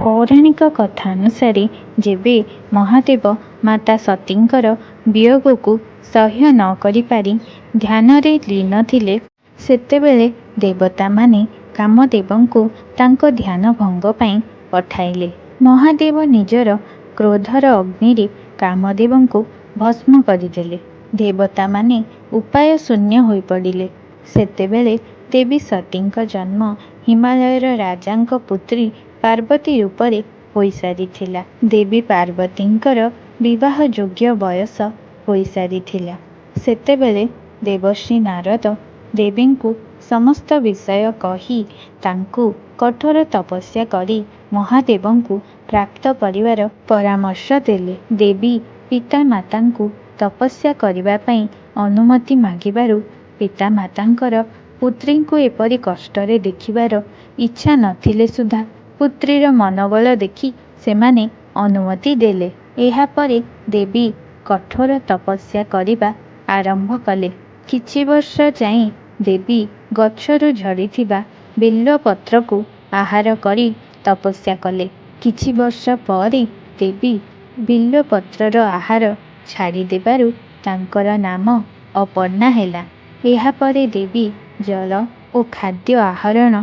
ପୌରାଣିକ କଥା ଅନୁସାରେ ଯେବେ ମହାଦେବ ମାତା ସତୀଙ୍କର ବିୟୋଗକୁ ସହ୍ୟ ନ କରିପାରି ଧ୍ୟାନରେ ଲୀନ ଥିଲେ, ସେତେବେଳେ ଦେବତାମାନେ କାମଦେବଙ୍କୁ ତାଙ୍କ ଧ୍ୟାନ ଭଙ୍ଗ ପାଇଁ ପଠାଇଲେ। ମହାଦେବ ନିଜର କ୍ରୋଧର ଅଗ୍ନିରେ କାମଦେବଙ୍କୁ ଭସ୍ମ କରିଦେଲେ। ଦେବତାମାନେ ଉପାୟଶୂନ୍ୟ ହୋଇପଡ଼ିଲେ। ସେତେବେଳେ ଦେବୀ ସତୀଙ୍କ ଜନ୍ମ ହିମାଳୟର ରାଜାଙ୍କ ପୁତ୍ରୀ ପାର୍ବତୀ ରୂପରେ ହୋଇସାରିଥିଲା। ଦେବୀ ପାର୍ବତୀଙ୍କର ବିବାହ ଯୋଗ୍ୟ ବୟସ ହୋଇସାରିଥିଲା। ସେତେବେଳେ ଦେବର୍ଷି ନାରଦ ଦେବୀଙ୍କୁ ସମସ୍ତ ବିଷୟ କହି ତାଙ୍କୁ କଠୋର ତପସ୍ୟା କରି ମହାଦେବଙ୍କୁ ପ୍ରାପ୍ତ କରିବାର ପରାମର୍ଶ ଦେଲେ। ଦେବୀ ପିତାମାତାଙ୍କୁ ତପସ୍ୟା କରିବା ପାଇଁ ଅନୁମତି ମାଗିବାରୁ ପିତାମାତାଙ୍କର ପୁତ୍ରୀଙ୍କୁ ଏପରି କଷ୍ଟରେ ଦେଖିବାର ଇଚ୍ଛା ନଥିଲେ ସୁଦ୍ଧା ପୁତ୍ରୀର ମନୋବଳ ଦେଖି ସେମାନେ ଅନୁମତି ଦେଲେ। ଏହାପରେ ଦେବୀ କଠୋର ତପସ୍ୟା କରିବା ଆରମ୍ଭ କଲେ। କିଛି ବର୍ଷ ଯାଏଁ ଦେବୀ ଗଛରୁ ଝଡ଼ିଥିବା ବିଲ୍ୱପତ୍ରକୁ ଆହାର କରି ତପସ୍ୟା କଲେ। କିଛି ବର୍ଷ ପରେ ଦେବୀ ବିଲ୍ୱପତ୍ରର ଆହାର ଛାଡ଼ିଦେବାରୁ ତାଙ୍କର ନାମ ଅପର୍ଣ୍ଣା ହେଲା। ଏହାପରେ ଦେବୀ ଜଳ ଓ ଖାଦ୍ୟ ଆହରଣ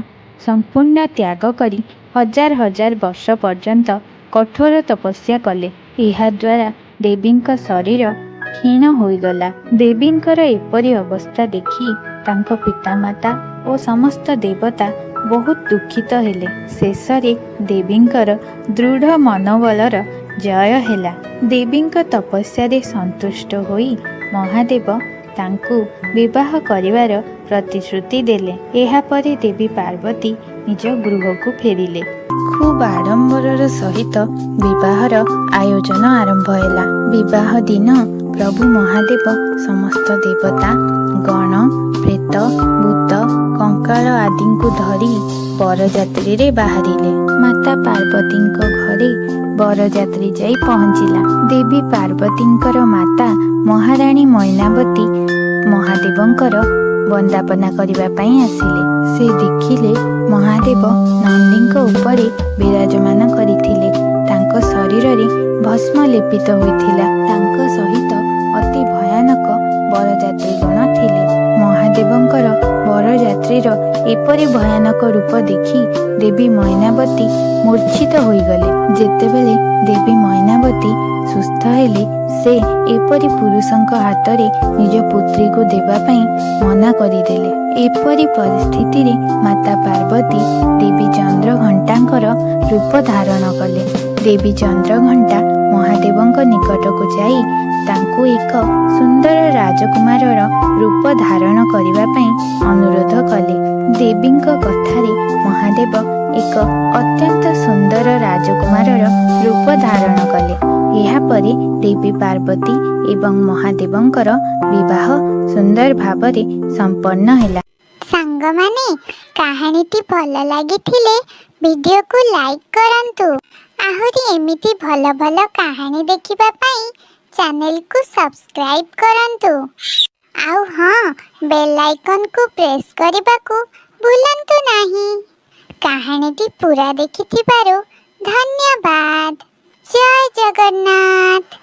ସମ୍ପୂର୍ଣ୍ଣ ତ୍ୟାଗ କରି ହଜାର ହଜାର ବର୍ଷ ପର୍ଯ୍ୟନ୍ତ କଠୋର ତପସ୍ୟା କଲେ। ଏହାଦ୍ୱାରା ଦେବୀଙ୍କ ଶରୀର କ୍ଷୀଣ ହୋଇଗଲା। ଦେବୀଙ୍କର ଏପରି ଅବସ୍ଥା ଦେଖି ତାଙ୍କ ପିତାମାତା ଓ ସମସ୍ତ ଦେବତା ବହୁତ ଦୁଃଖିତ ହେଲେ। ଶେଷରେ ଦେବୀଙ୍କର ଦୃଢ଼ ମନୋବଳର ଜୟ ହେଲା। ଦେବୀଙ୍କ ତପସ୍ୟାରେ ସନ୍ତୁଷ୍ଟ ହୋଇ ମହାଦେବ ତାଙ୍କୁ ବିବାହ କରିବାର ପ୍ରତିଶ୍ରୁତି ଦେଲେ। ଏହାପରେ ଦେବୀ ପାର୍ବତୀ ନିଜ ଗୃହକୁ ଫେରିଲେ। ଖୁବ୍ ଆଡ଼ମ୍ବରର ସହିତ ବିବାହର ଆୟୋଜନ ଆରମ୍ଭ ହେଲା। ବିବାହ ଦିନ ପ୍ରଭୁ ମହାଦେବ ସମସ୍ତ ଦେବତା, ଗଣ, ପ୍ରେତ, ଭୂତ, କଙ୍କାଳ ଆଦିଙ୍କୁ ଧରି ବରଯାତ୍ରୀରେ ବାହାରିଲେ। ମାତା ପାର୍ବତୀଙ୍କ ଘରେ ବରଯାତ୍ରୀ ଯାଇ ପହଞ୍ଚିଲା। ଦେବୀ ପାର୍ବତୀଙ୍କର ମାତା ମହାରାଣୀ ମୈନାବତୀ ମହାଦେବଙ୍କର ବନ୍ଦାପନା କରିବା ପାଇଁ ଆସିଲେ। ସେ ଦେଖିଲେ, ମହାଦେବ ନନ୍ଦୀଙ୍କ ଉପରେ ବିରାଜମାନ କରିଥିଲେ। ତାଙ୍କ ଶରୀରରେ ଭସ୍ମ ଲେପିତ ହୋଇଥିଲା। ତାଙ୍କ ସହିତ ଅତି ଭୟାନକ ବରଯାତ୍ରୀଗଣ ଥିଲେ। ମହାଦେବଙ୍କର ବରଯାତ୍ରୀର ଏପରି ଭୟାନକ ରୂପ ଦେଖି ଦେବୀ ମୈନାବତୀ ମୂର୍ଚ୍ଛିତ ହୋଇଗଲେ। ଯେତେବେଳେ ଦେବୀ ମୈନାବତୀ ସୁସ୍ଥ ହେଲେ, ସେ ଏପରି ପୁରୁଷଙ୍କ ହାତରେ ନିଜ ପୁତ୍ରୀକୁ ଦେବା ପାଇଁ ମନା କରିଦେଲେ। ଏପରି ପରିସ୍ଥିତିରେ ମାତା ପାର୍ବତୀ ଦେବୀ ଚନ୍ଦ୍ରଘଣ୍ଟାଙ୍କର ରୂପ ଧାରଣ କଲେ। ଦେବୀ ଚନ୍ଦ୍ରଘଣ୍ଟା ମହାଦେବଙ୍କ ନିକଟକୁ ଯାଇ ତାଙ୍କୁ ଏକ ସୁନ୍ଦର ରାଜକୁମାରର ରୂପ ଧାରଣ କରିବା ପାଇଁ ଅନୁରୋଧ କଲେ। ଦେବୀଙ୍କ କଥାରେ ମହାଦେବ ଏକ ଅତ୍ୟନ୍ତ ସୁନ୍ଦର ରାଜକୁମାରର ରୂପ ଧାରଣ କଲେ। ଏହାପରେ ଦେବୀ ପାର୍ବତୀ ଏବଂ ମହାଦେବଙ୍କର ବିବାହ ସୁନ୍ଦର ଭାବରେ ସମ୍ପନ୍ନ ହେଲା। ସାଙ୍ଗମାନେ, କାହାଣୀଟି ଭଲ ଲାଗିଥିଲେ ଭିଡ଼ିଓକୁ ଲାଇକ୍ କରନ୍ତୁ। ଆହୁରି ଏମିତି ଭଲ ଭଲ କାହାଣୀ ଦେଖିବା ପାଇଁ ଚ୍ୟାନେଲକୁ ସବସ୍କ୍ରାଇବ୍ କରନ୍ତୁ। ଆଉ ହଁ, ବେଲ୍ ଆଇକନ୍କୁ ପ୍ରେସ୍ କରିବାକୁ ଭୁଲନ୍ତୁ ନାହିଁ। କାହାଣୀଟି ପୁରା ଦେଖିଥିବାରୁ ଧନ୍ୟବାଦ। ଜୟ ଜଗନ୍ନାଥ।